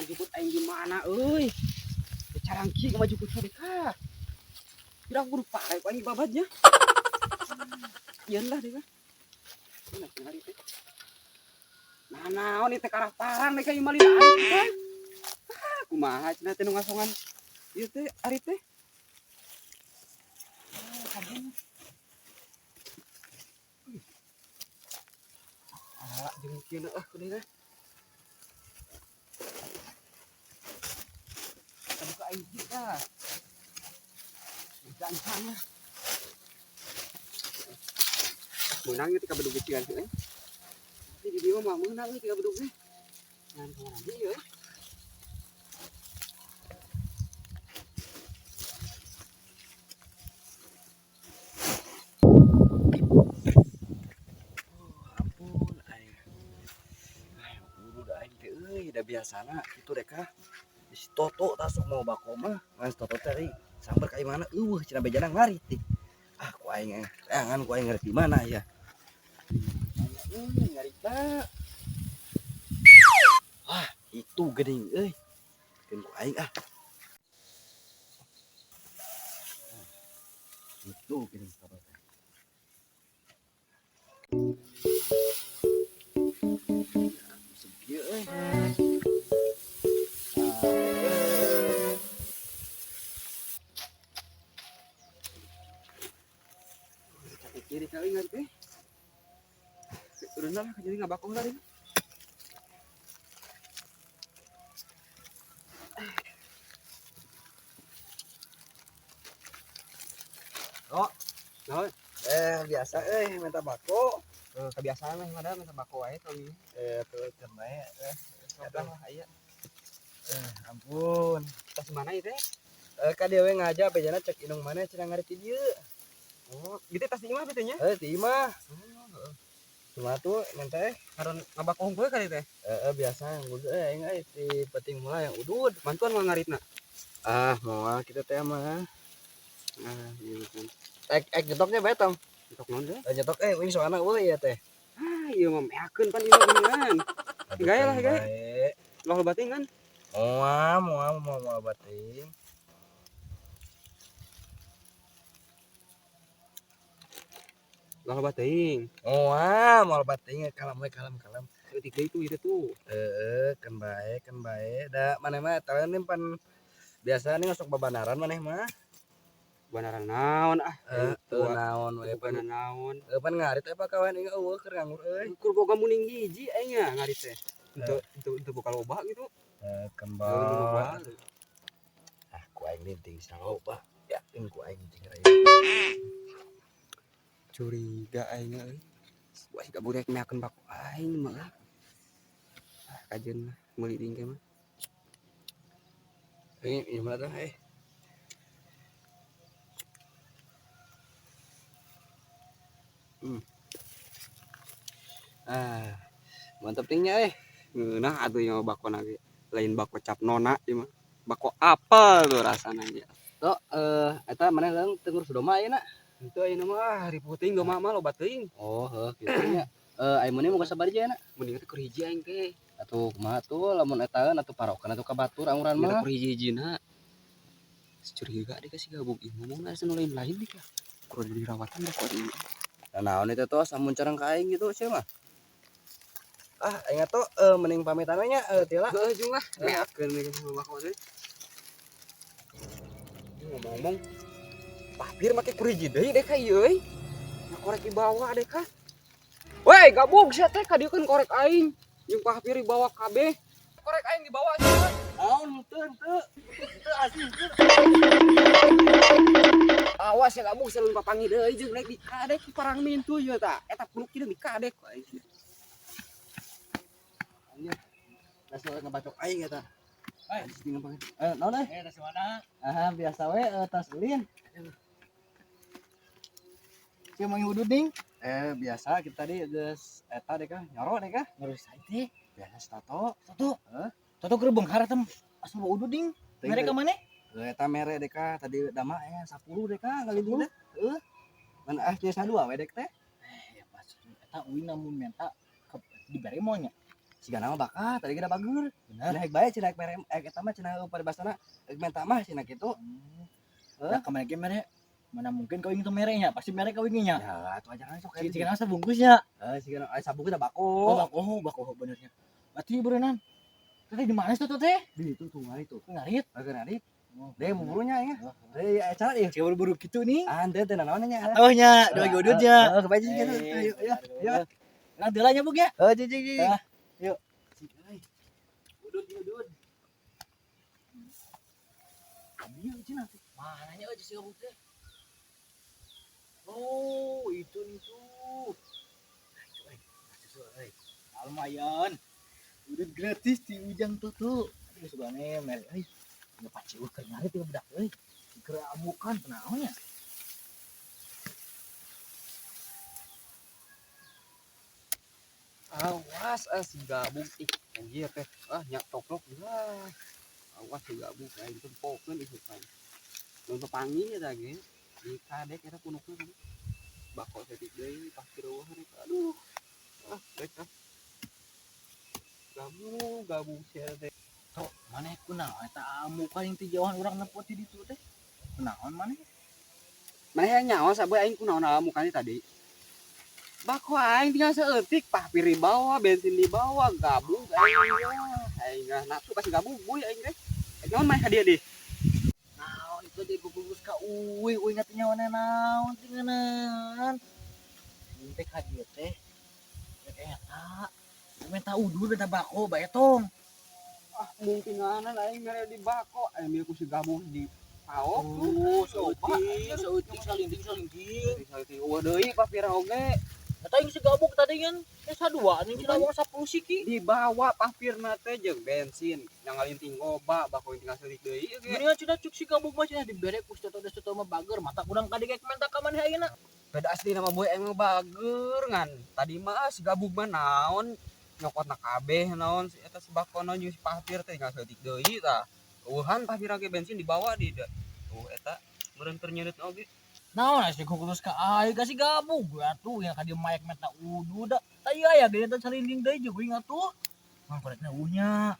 Neangan jukut aing di mana euy? Carangki mah jukut sadeka. Kira kudu pare ku aing babadnya. Ieu lah deka. Mana tinggal teh. Nah, naon ieu teh karah parang deka ieu malina aing teh. Ah, kumaha cenah teh nu ngasongan ieu teh ari teh. Ah, jeung kieu ah kudu teh. Buka aing kita. Gancang lah. Meunang ieu teh ka bedug kecilan teh. Tapi di dieu mah meunang euy ka bedug teh. Ngan kamana deui euy. Ampun aing. Aing urut aing teh euy, da biasana kitu rek ah. Si Toto tasuk mau bako mah, ngan si Toto teh sambar ka imana eueuh cenah bejana ngarit teh. Ah ku aing teangan ku aing ngarit di mana ya. Euy ngaritna. Wah, itu geuning euy. Keun ku aing ah. Itu geuning Toto teh. Segieu euy. Kiri kali nggak teh. Udah lah, jadi nggak bakong tadi. Oh, oh. Biasa minta bako. Kebiasaan lah, ada minta bako aja kali. Tuh cemai. Sok lah, aya. Ampun. Tas mana itu? Ka dia we ngaja bejana cek inung mana cenah ngarit di dieu. Oh, gitu tas di imah teh nya? Di imah. Oh, heeh. Cuma tuh minta Karon ngabako hungkul kali teh. Biasa yang udud aing euy di penting mula yang udud. Bantuan mah ngaritna. Ah, moal kitu teh mah. Ah, iya kan. Ek nyetok nya bae tong. Nyetok naon teh? Nyetok wing soalna eueuh ieu teh. Ah, ieu mah meakeun pan ieu mah geuningan. Gae lah, gae. Bae. Loh bating kan? Moal, moal, moal, moal bating. Loh bating. Moal, moal bating kalem we, kalem, kalem. Leutik deui tuh ieu tuh. Heeh, kan bae, kan bae. Da maneh mah eta nih pan biasa nih masuk babanaran maneh mah. Banaran naon ah? Naon we pan naon. Pan ngarit apa kawan ieu eueuh keur nganggur euy. Keur boga muning hiji aing nya ngarit teh. Henteu boga loba gitu. Kembang. Ah, ku aing ninting saloba. Yakin ku aing ninting raya. Curiga aing euy. Wah, gak burek meakeun bako aing mah. Ah, kajeun mah meuli deui teh mah. Ini gimana tuh? Ah, mantap tingnya. Ngeunah atuh ieu mah bako nage. Lain bako cap nona ieu mah. Bako apel tuh rasana ge. Tok, eta maneh leung teu ngurus domba ayeuna? Henteu ayeuna mah ripuh teuing domba mah loba teuing. Oh, heuh kitu nya. Aya meuni moga sabar aja ayeuna? Mending teh keur hiji aing teh. Atuh kumaha tuh lamun etaeun atuh parokan atuh ka batur anguran mah. Keur hiji-hijina. Curiga deh kasih gabung ieu ngomongna asa nu lain-lain deh ka. Kudu dirawatan bako ieu. Nah, naon itu tuh samun carang ka aing gitu sia mah. Ah, aing atuh mending pamitan we nya tila. Heuh jeung lah. Meakeun we sama bako teh. Ngomong-ngomong, papir make kuriji deui deh ka ieu euy. Nah, korek dibawa deh ka. Weh, gabung sia teh ka dieu keun korek aing. Jeung papir dibawa kabeh. Korek aing dibawa sia. Naon henteu henteu. Henteu asli henteu. Awas ya gabung sia leumpang papanggih deui jeung rek dikadek ku parang mintu ieu ta. Eta peluk kieu dikadek ku aing. Anjir. Langsung ngebacok aing eta. Hai. Anjing ngapain? Naon euy? Tas mana? Aha, biasa we tas ulin. Sia mangi udud ding. Biasa kita tadi geus eta deh kah, nyoro deh kah? Nyoro sae teh. Biasa si Toto. Toto. Heuh? Toto keur beunghar teh asup udud ding. Teuing Mere teh. ka maneh? Heuh, eta mere deh kah, tadi dama 10 deh kah ngalindung teh. Heuh. Mun ah geus sadua we dek teh. Ya pas eta uing namun minta dibere moal nya. Siga nama bakat tadi kita bager. Bener. Cenah bae cenah mere eta mah cenah paribasana rek menta mah cenah kitu. Heuh. Nah, kemarin ge mere mana mungkin kau ingin tuh merenya, pasti mere kau inginnya. Ya, atuh ajaran sok Cing cing sabungkusnya. Heuh, siga sabungkus teh bako. Oh, bako, bako benernya. Berarti berenang. Teh di mana sih tuh teh? Di itu tuh ngarit tuh. Ngarit. Agak ngarit. Oh, Deh buburunya ya. Deh acara ieu. Cewek buru gitu nih. Ah, henteu teh naon nya. Oh nya, dua godot nya. Heeh, kebaca gitu. Ayo, ayo. Ayo. Nah, deula nya buk ya. Heuh, cing cing. Yuk. Udut, udut. Iya, cenah. Mana nya euy si gabung teh? Oh, itu nih tuh. Lumayan. Udah gratis di Ujang Toto. Aduh, sebenarnya mere euy. Nya paciuh keur ngarit ieu budak euy. Keur amukan kunaon nya. Awas ah si gabung ih anjir teh. Ah nyak toklok lah. Awas si gabung aing tempokeun ih kan. Mun papanggih eta ge di kadek eta punukna bako setik deui pasti reueuh rek. Aduh. Ah rek ah. Gabung gabung sia teh. Tok, maneh kunaon eta amukan yang ti jauhan urang nempo ti ditu teh? Kunaon maneh? Maneh nyaho saboe aing kunaon amukane tadi. Bako aing tinggal seeutik, pahpir dibawa, bensin dibawa, gabung aing. Aing mah nafsu kasih gabung boy aing teh. Naon maneh ka dieu deh? Naon itu teh gugus ka uy, uy ngati nyawana naon tinganan. Aing teh ka dieu teh. Rek eta. Minta udud, minta bako, bae tong. Ah, mungkinan aing mere di bako, aing mieu ku si gabung di paok. Oh, saeutik, saeutik salinting salinting. Saeutik eueuh deui pahpir oge. Eta aing si gabung tadi kan sadua anjing cenah wong 10 siki. Dibawa pahpirna teh jeung bensin, yang ngalinting loba, bako tinggal seutik deui oge. Mendingan cenah cuk si gabung mah cenah dibere ku si Toto deui Toto mah bager, mata urang ka dieu menta ka maneh ayeuna. Beda asli nama boy aing mah bager ngan. Tadi mah si gabung mah naon nyokotna kabeh naon si eta si bako naon jeung si pahpir teh tinggal seutik deui tah. Eueuhan pahpir oge bensin dibawa di da. Tuh eta meureun keur nyeuneuh oge. Naon asa kukulus ka aing ka si gabung atuh yang ka dieu maek menta udud da. Tah ieu aya ge eta salinding deui jeung uing atuh. Mang korekna eueuh.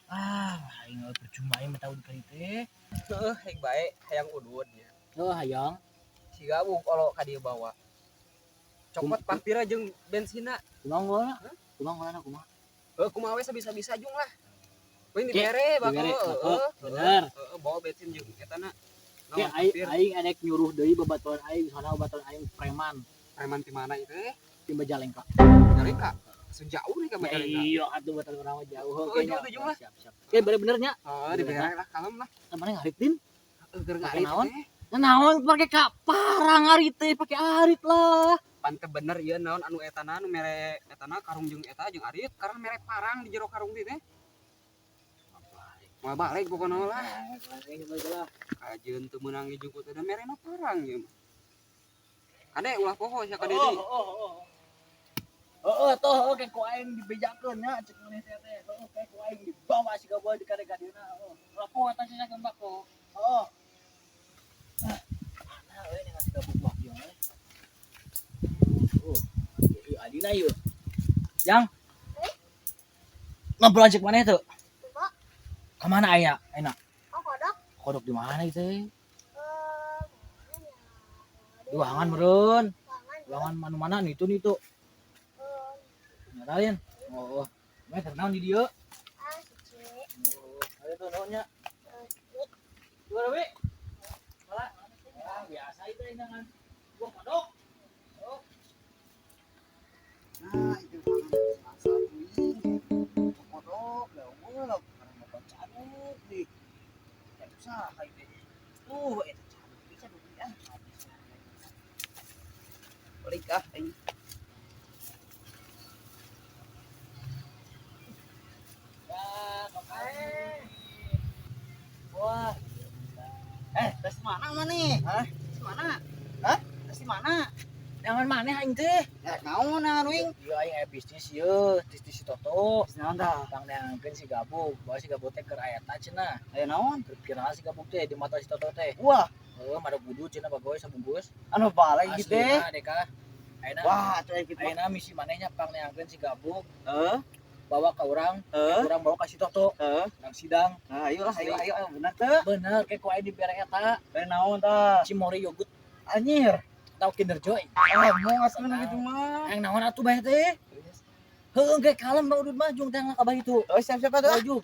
Ah, aing percuma aing menta udud ka dieu teh. Heuh, hek bae hayang udud nya. Heuh, hayang. Si gabung kalau ka dieu bawa. Copot pahpira jeung bensinna. Kumaha ngolana? Kumaha ngolana kumaha? Heuh, kumaha we sabisa-bisa jung lah. Poin dibere bako. Heeh, bener. Heeh, bawa bensin jeung etana. Oke, aing adek nyuruh deui babatuan aing, soalna babatuan aing preman. Preman di mana itu? Di Majalengka. Majalengka. Sejauh nih ke Majalengka. Iya, atuh babatuan urang mah jauh. Oh, Oke, nya. jauh lah. Siap, siap. Oke, bener-bener nya. Heeh, dibere lah, kalem lah. Mana ngarit din? Heeh, keur Pake ngarit naon? teh. Nah, naon pake ka parang ngarit teh, pake arit lah. Pante bener ieu naon anu etana anu mere etana karung jeung eta jeung arit karena mere parang di jero karung teh. Moal balik pokona lah. Lah. Kajeun teu meunang jeung ku teh merena parang ieu mah. Kade ulah poho sia kade deui. Oh, oh. Toh, oke ku aing dibejakeun nya cek maneh teh teh. Heeh, kayak ku aing dibawa si gaboy di kade kadieuna. Heeh. Ulah poho eta sia bako. Heeh. Ah, mana euy nih ngasih gabung mah ieu. Oh, ieu adina ieu. Jang. Ngobrol cek maneh teu? Kemana aya? Enak. Oh, kodok. Kodok di mana itu? Mana Di ruangan meureun. Ruangan. Ruangan mana-mana nih itu nih tuh. Nyarain. Oh, mana keur naon di dieu? Ah, suci. Oh, ayo tuh naonnya. Dua we. Wala. Ah, biasa itu dengan gua kodok. Oh. Nah, itu masa kuing. Kodok, leuweung caduk nih. Usaha itu. Eta caduk bisa duit ah. Balik ah aing. Ya, kemarin. Wah. Tas mana maneh? Hah? Tas mana? Hah? Tas mana? Jangan maneh aing teh. Ya naon aing? Ieu aing aya bisnis ieu, bisnis si Toto. Bisnis naon tah? Pangneangkeun si Gabung, bawa si Gabung teh keur aya eta cenah. Aya naon? Keur viral si Gabung teh di mata si Toto teh. Wah, Heuh, mada kudu cenah bagoy sabungkus. anu balik gitu teh. Aslina deka. Ayeuna Wah, atuh gitu. ayeuna misi manehnya pangneangkeun si Gabung. Heeh. Bawa ke urang, Heeh. urang bawa ka si Toto. Heeh. Urang sidang. Nah, ayo lah, ayo, ayo, ayo, bener teu? Bener, kayak ku aing dibere eta. Bere naon tah? Cimory yogurt Anjir. atau Kinder Joy. Ah, mau ngasih gitu mah. Yang naon atuh bae teh? Heueuh, ge kalem mah udud mah jung teh ka itu. Oh, siap-siap atuh. Baju.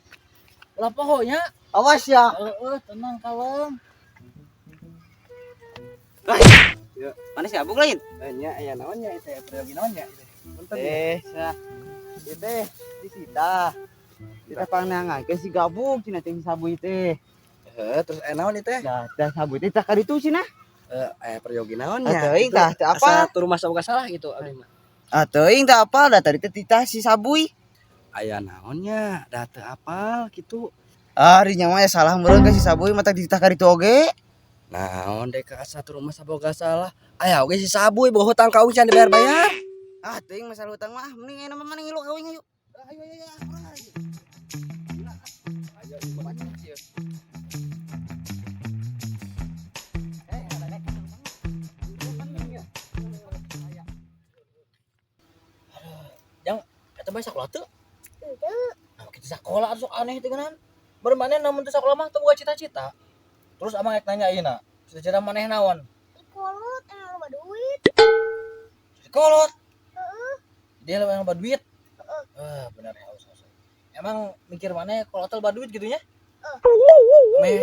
Ulah poho nya. Awas ya. Heeh, tenang kalem. Ya, mana sih abung lain? Nya aya naon nya itu, peryogi naon nya itu? Punten. Eh, sah. Ieu teh disita. Kita pangneangankeun si gabung cenah teh si sabuy teh. Heeh, terus aya naon ieu teh? Nah, dah sabuy teh tah ka ditu cenah. Eh, aya peryogi naon Ah, nya? teuing tah, teu Asa apa? tur rumah boga salah gitu abdi mah. Ah, teuing teh apa? Da tadi teh titah si sabuy. Aya naon nya? Da teu apal gitu. Ah, ari nya mah ya salah meureun ka si sabuy mata dititah ka ditu oge. Naon deh ka asa tur rumah boga salah. Aya oge si sabuy boga hutang ka aing can dibayar-bayar. Ah, teuing masalah hutang mah, mending ayeuna mah maneh ngilu ka aing ayo. Ayo ayo ayo. Ayo ayo ayo. Jang, eta bae sakola teu? Nah, kita sekolah atuh sok aneh teh geunan. Baru maneh namun teu sakola mah teu boga cita-cita. Terus amang rek nanya ayeuna, cita-cita maneh naon? Kolot, emang loba duit. Kolot. Heeh. Dia yang loba duit. Eh, benar ya, haus, haus. Emang mikir maneh kolot teh loba duit gitu nya? Meh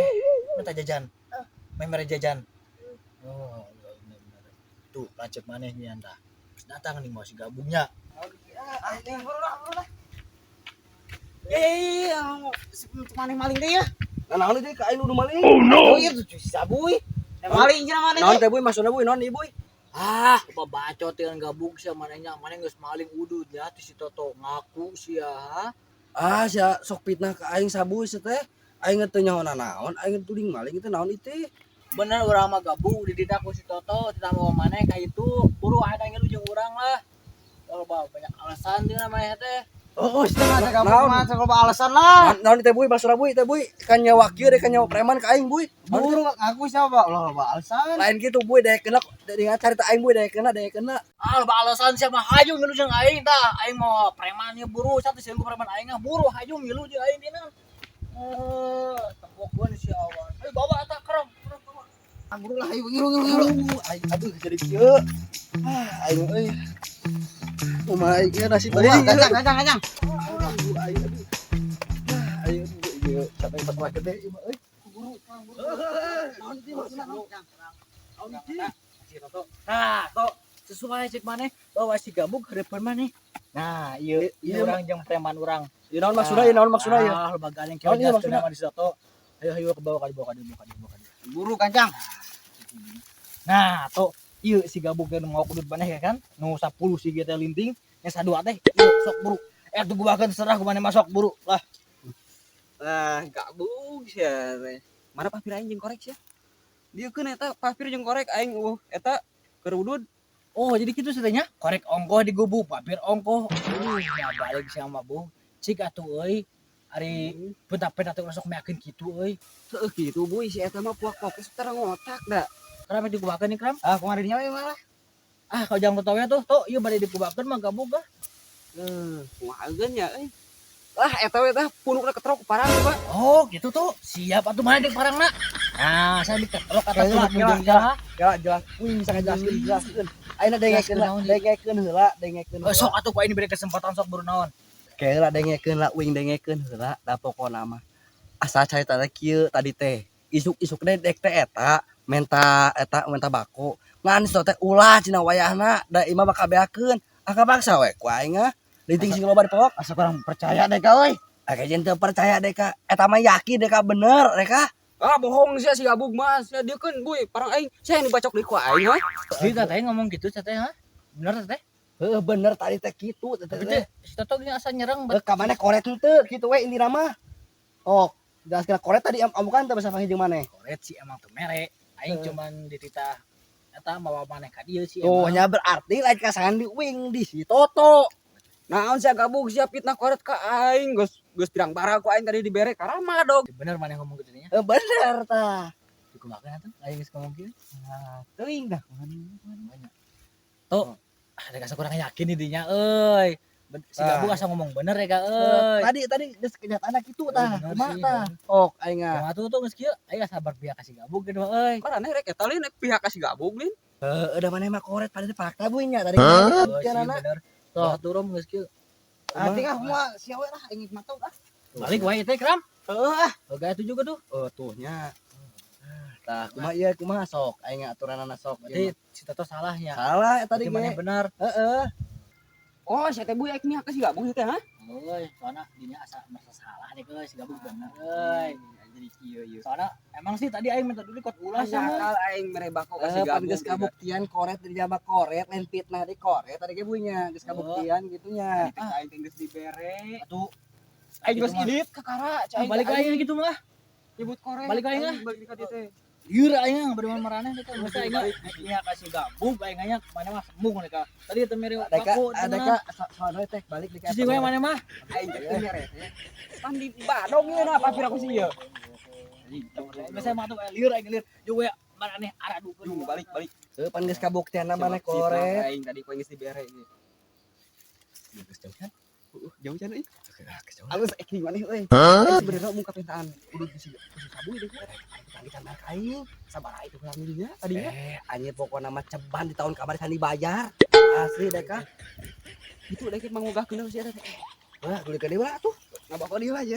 minta jajan. Meh mere jajan. Oh, benar benar. Tuh, lanceuk maneh nyian tah. Terus datang nih mau si gabungnya. Ah, teuing buru lah, buru lah. Eh, si maneh maling deui ya. Nah, naon ieu ka aing nuduh maling? Oh no. Iya tuh si sabuy. Maling cenah maneh. Naon teh buy maksudna buy naon ieu buy? Ah, apa bacot dengan gabung sih manehnya, maneh geus maling udud ya ti si Toto ngaku sia. Ah, sia sok fitnah ka aing sabuy sia teh. Aing teu nyaho naon, aing tuding maling itu naon itu. Bener urang mah gabung di ku si Toto, tidak mau maneh ka itu, buru ada ngilu jeung urang lah. Kalau banyak alasan dia maneh teh. Oh, setengah ada kamu Naon? mah loba alasan lah. Naon teh buy maksudna buy teh buy kan nyawa kieu deh kan nyawa preman ka aing buy. Buru ngaku siapa? Loh, loba alasan. Lain gitu buy deh kena dengan carita aing buy deh kena deh kena. Ah, loba alasan siapa hayu ngilu jeung aing tah. Aing mau preman ieu buru, satu sieun ku preman aing ah buru hayu ngilu jeung aing dina. Eh, tempokeun si awan. Ayo bawa eta kerem, kerem bawa. Ah, buru lah ayo ngilu ngilu ngilu. Aing aduh jadi kieu. Ah, aing euy. Kumaha aing ieu nasib Wah, aing. kancang kancang kancang. Aduh, aing aduh. Ah, aing aduh ieu capek fatwa gede ieu mah euy. Buru, buru. Naon ieu maksudna naon? Naon ieu? Si Toto. Nah, Tok, sesuai cek maneh bawa si gabung ke depan maneh. Nah, ieu Ieu ieu urang jeung preman urang. Ieu naon maksudna ieu naon maksudna ieu? Ah, loba gandeng Naon ieu kieu maksudna? maksudna di si Toto. Ayo ayo ke bawah ka dibawa ka dibawa ka dibawa ka dieu. Buru kancang. Nah, Tok, ieu si gabung ge nu mau kudut maneh ya kan? Nu 10 si teh linting, nya sadua teh ieu sok buru. Eh tuh gua terserah ku maneh masuk buru lah. Ah, gabung sia teh. Mana papir aing jeung korek sia? Dieukeun eta papir jeung korek aing eueuh eta keur udud. Oh, jadi gitu ceritanya. Korek ongkoh di gubuk, papir ongkoh. Ya balik sama Bu. Cik atuh euy. Ari bentak-bentak teh ulah sok meakeun kitu euy. Heueuh kitu buy si eta mah puak fokus terang ngotak da. Kenapa dikubakeun nih, Kram? Ah, kumaha dinya we malah. Ah, kau jangan ketawa tuh, tuh, ieu bade dikubakeun mah gabung ah. Eh, kumaha nya euy. Ah, eta we tah punukna ketrok ku parang coba. Oh, gitu tuh. Siap atuh mana di parangna. Nah, saya diketrok kata Kela, tuh kela, jeung saha. Kela jelas uing bisa ngajelaskeun jelaskeun. Ayeuna dengekeun lah, naon, dengekeun heula, dengekeun. Eh, sok atuh ku aing diberi kesempatan sok buru naon. Kela dengekeun lah uing dengekeun heula da pokona mah. Asa carita teh kieu tadi teh. Isuk-isuk teh dek teh eta menta eta menta bako. Ngan si teh ulah cenah wayahna da imah bakal beakeun. Ah kapaksa we ku aing ah. Linting sing loba dipok. Asa kurang percaya deh ka euy. Ah kajian teu percaya deh ka. Eta mah yakin deh ka bener deh ka. Ah, bohong sia si gabung mah. Sia dieukeun buy parang aing. Sia yang dibacok deui ku aing heuh. Jadi teteh ngomong gitu teteh ha? Bener teteh? Heuh bener tadi teh kitu teh Tapi teh. teh si Toto gini asa nyerang Heuh ka maneh koret henteu kitu we intina mah. Oh, jelaskeun koret tadi amukan teu bisa panggil jeung maneh. koret sih emang tuh mere. Aing cuman dititah eta mawa maneh ka dieu sih Oh, emang. nya berarti lain kasangan di wing di si Toto. Naon sia gabung sia fitnah koret ka aing geus geus pirang bara ku aing tadi dibere karama dog. Bener maneh ngomong gitu nya. Heuh bener tah. Dikumakeun atuh aing geus ngomong kieu. Nah, teuing dah. Banyak. Tuh, ada kasa kurang yakin nih dinya euy. Si Gabug asa ngomong bener ya, Kak euy. Tadi tadi geus kenyataan kitu tah. Bener Kumaha sih, tah? Bener. Ok aing ah. Kumaha tuh tuh geus kieu, aing asa berpihak ka si Gabug gitu euy. Maraneh rek eta lin pihak ka si Gabug lin. Heeh, da maneh mah koret pada fakta buy nya tadi. Oh, sih Kabuktianana. Bener. Tuh. Tuh turun geus kieu. Ah, tinggal semua sia we lah aing mah ah. Balik wae teh kram. Heeh ah. Oh, gaya itu juga tuh. Oh, tuh nya. Tah, kumaha ieu, kumaha sok aing aturanana sok. Berarti si Toto salahnya. Salah eta tadi Berarti maneh ge. Bener. Heeh. Oh, sia teh buy aing mihak ka si Gabug teh ha? Euy, soalnya dinya asa merasa salah deh euy, si Gabug bener euy. Jadi kieu ieu. Soalnya emang sih tadi aing minta duit kot ulah sih mah. Nyakal aing mere bako ka si Eh, pan Gabug. geus kabuktian koret di jaba koret lain fitnah di koret tadi ge bunya geus kabuktian gitunya. Tadi teh aing teh geus dibere. Atuh Aing geus Gitu mah. indit ka kara, ah, balik aing gitu mah. Nyebut koret. Balik aing ah. Balik ka dieu teh. Lieur aing bari maraneh teh geus aing nya kasih Gabug aing nya maneh mah sembung mereka. Tadi teh mere Adeka bako. Adeka soalnya teh balik di Sisi we maneh mah. Aing teh mere teh. Pan di badong ieu na papir aku sih ieu. Geus mah tuh lieur aing lieur. Jeung we maraneh aradukeun. Jung balik balik. Heuh, pan geus kabuktian maneh Fitnah koret. aing tadi ku aing geus dibere ieu. Geus jauh kan? Jauh can euy. Oke, ah, geus jauh. Alus ek maneh euy. Aing sebenarnya mun kapintaan kudu di si sabu deh. Tadi kan aing. Sabar itu kurang dinya tadinya. Eh, anjir pokokna mah ceban di tahun kamari sandi bayar. Asli deh kah? Itu deh mangogahkeun si eta teh. Wah, geulis deui lah tuh. Ngabako deui lah ya.